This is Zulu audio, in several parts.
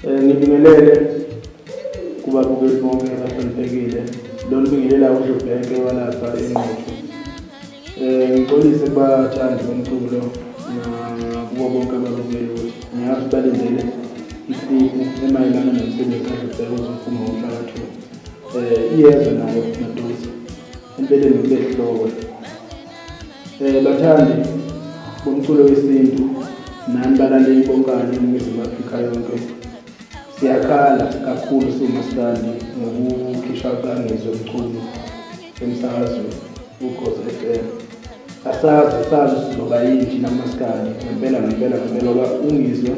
Ngibingelele kubabukeli bonke abahloniphekile. Lona ubingelela uDlubheke walapha eNquthu. Ngixolise kubathandi bomculo nakubo bonke ababukeli ukuthi ngiyazi balindele ikliphu emayelana nomsebenzi kaDlubheke ozophuma ngomhla ka-2. Iyeza nayo maduze. Empeleni kube hloko. Bathandi bomculo wesintu nani balaleli bonkana eNingizimu Afrika yonke, siyakhala kakhulu siwumaskandi ngokukhishwa kukaNgizwe Mchunu emsakazweni Ukhozi FM. Asazi sazi sizoba yini thina kumaskandi ngempela ngempela ngempela ngoba uNgizwe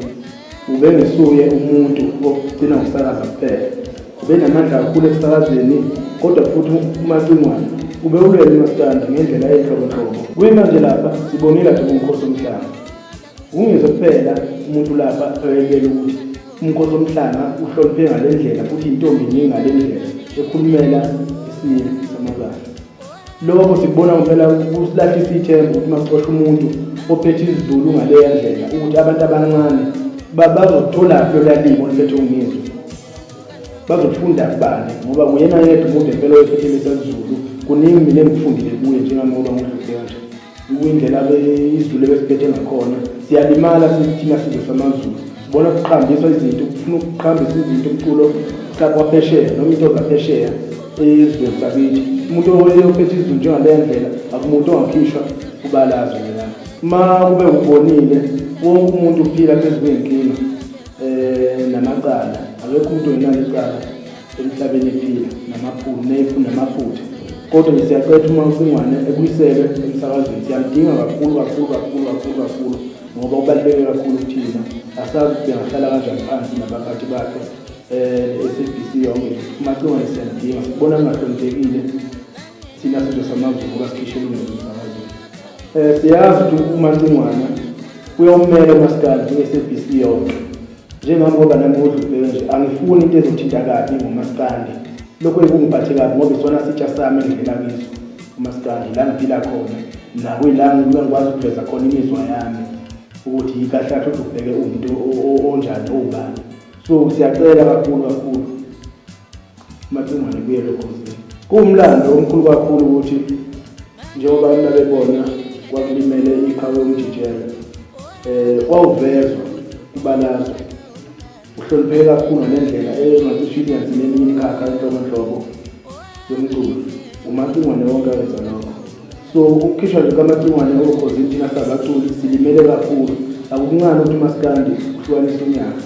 ubengesuye umuntu ogcina ngokusakaza kuphela. Ubenamandla kakhulu ekusakazeni kodwa futhi uMacingwane ubewulwela umaskandi ngendlela eyinhlobonhlobo. Kuyimanje lapha sibonile kade kuwumkhosi womhlanga. Ungizwe kuphela umuntu lapha oyelwela ukuthi umkhosi womhlanga uhloniphe ngale ndlela futhi intombi iningi ngale ndlela ekhulumela isilo samabandla. Lokho sikubona ngempela kusilahlisa ithemba ukuthi uma kuxoshwa umuntu ophethe isiZulu ngaleya ndlela ukuthi abantu abancane bazotholaphi loluya limi oluphethwe uNgizwe. Bazofunda kubani ngoba nguyena yedwa umuntu empela oyephethe lesiZulu. Kuningi mina engikufundile kuye njengangoba ngudlule kanje. Indlela isiZulu ebesiphethe ngakhona siyalimala thina sizwe samaZulu. Sibona kuqhambiswa izinto, kufuna ukuqhambisa izinto umculo kwaphesheya noma into zaphesheya ezweni sakithi. Umuntu oyophethe isiZulu njengaleya ndlela akumuntu ongakhishwa kubalazwe lelana. Uma kube ubonile wonke umuntu uphila phezu kwey'nkinga namacala. Akekho umuntu ongenalo icala emhlabeni ephila namaphutha namaphutha. Kodwa nje siyacela ukuthi uma uCingwane ebuyiselwe emsakazweni siyamdinga kakhulu kakhulu kakhulu kakhulu kakhulu ngoba ubaluleke kakhulu kuthina. Asazi ukuthi bengahlala kanjani phansi nabaphathi bakhe SABC yonke nje. UMacingwane siyamdinga, sikubona kungahloniphekile thina sizwe samaZulu ngoba sikhishela uNgizwe emsakazweni. Siyazi ukuthi uMacingwane uyawumela umaskandi kwi-SABC yonke. Njengami ngoba nami ngudlubheke nje angifuni into ezothinta kabi ngomaskandi. Lokho kungiphathe kabi ngoba isona sitsha sami engidlela kiso umaskandi la ngiphila khona nakuyila ngikwazi ukuveza khona imizwa yami ukuthi yikahle kahle uDlubheke uwumuntu onjani owubani. So siyacela kakhulu kakhulu uMacingwane kubuyele okhozini. Kuwumlando omkhulu kakhulu ukuthi njengoba abantu babebona kwakulimele iqhawe uMjijela wawuvezwa kubalazwe uhlonipheke kakhulu ngalendlela engacishe iyenze neminye imikhakha enhlobonhlobo yomculo. UMacingwane wonke awenza lokho. So ukukhishwa nje kukaMacingwane okhozini thina sabaculi silimele kakhulu. Akukuncane ukuthi umaskandi uhlukanise unyaka.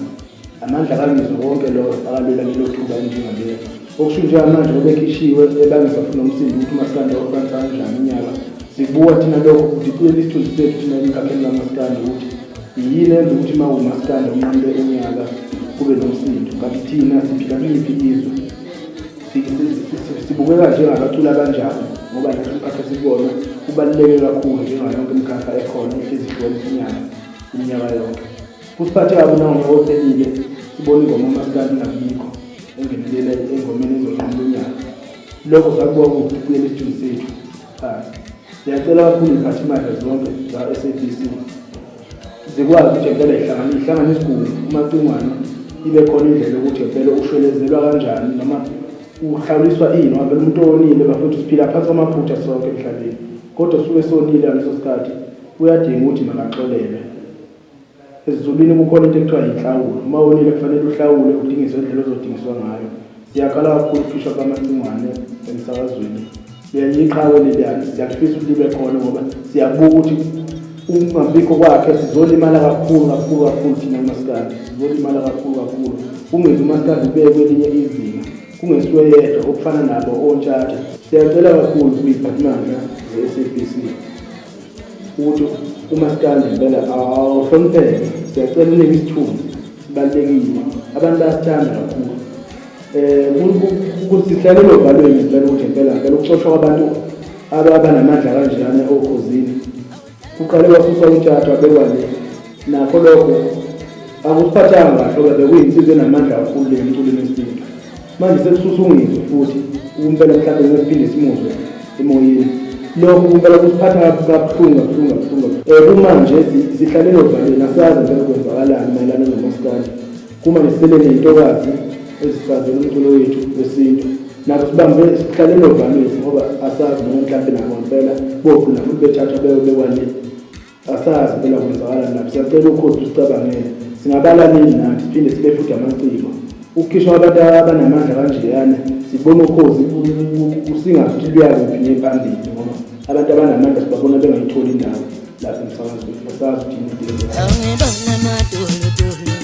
Amandla kaNgizwe konke lokho akalwela lelo thuba elinjengalelo. Okusho njengamanje ngoba ekhishiwe ebangisa futhi nomsindo ukuthi umaskandi wawuhlukanisa kanjani unyaka. Sikubuka thina lokho kudicilela isithunzi sethu thina emkhakheni kamaskandi ukuthi yini enza ukuthi uma umaskandi unqamule unyaka kube nomsindo. Kanti thina siphila kuliphi izwe? Sibukeka njengabaculi abanjani ngoba nathi umkhakha esikuwona ubaluleke kakhulu njengayo yonke imikhakha ekhona ehlezi ihlukanisa unyaka iminyaka yonke. Kusiphathe kabi nangonyaka ophelile sibona ingoma umaskandi ingabikho engenelela engomeni ezonqamula unyaka. Lokho sakubuka kuwukudicilela isithunzi sethu phansi. Siyacela kakhulu iziphathimandla zonke za-SABC zikwazi ukuthi ngempela ihlangane ihlangane isigungu uMacingwane ibe khona indlela yokuthi ngempela ushwelezelwa kanjani noma uhlawuliswa ini ngoba phela umuntu owonile bafethu siphila phansi kwamaphutha sonke emhlabeni kodwa suke sonile ngaleso sikhathi uyadinga ukuthi makaxolelwe. Esizulwini kukhona into ekuthiwa yinhlawulo. Uma wonile kufanele uhlawule udingiswe indlela ozodingiswa ngayo. Siyakhala kakhulu ukukhishwa kukaMacingwane emsakazweni. Iqhawe leliyana siyakufisa ukuthi libe khona ngoba siyabuka ukuthi ukungabikho kwakhe sizolimala kakhulu kakhulu kakhulu thina kumaskandi. Sizolimala kakhulu kakhulu. Kungezi umaskandi ubeke kwelinye izinga. Kungesuye yedwa okufana nabo ontshatha. Siyacela kakhulu kuyiphathimandla ze-SABC. Ukuthi umaskandi impela awuhlonipheke, siyacela unike isithunzi, sibalulekile, abantu bayasithanda kakhulu. Um sihlalele ovalweni impela ukuthi impela ngempela ukuxoshwa kwabantu abanamandla kanjeyana okhozini kuqale kwasuswa uTshatha wabekwa le nakho lokho akusiphathanga kahle ngoba bekuyinsizwa enamandla kakhulu le emculweni wesintu. Manje sekususa uNgizwe futhi ukumpela mhlawumbe ngeke siphinde simuzwe emoyeni. Lokho kumpela kusiphatha kabuhlungu kabuhlungu kabuhlungu. Kumanje sihlalele ovalweni asazi impela kwenzakalani mayelana nomaskandi. Uma nje sisele ney'ntokazi ezisazela umculo wethu wesintu, nazo sibambe sihlale novalweni ngoba asazi noma mhlampe nabo ngempela bogcina futhi bethathwa beyobekwa le. Asazi phela kwenzakalani lapho. Siyacela ukhozi usicabangele. Singabalaleli nathi siphinde sibe futhi amaciko. Ukukhishwa abantu abanamandla kanjeyana sibona ukhozi usingazi ukuthi luyakuphi nephambili ngoba abantu abanamandla sibabona bengayitholi indawo lapha emsakazweni. Asazi ukuthi yini into.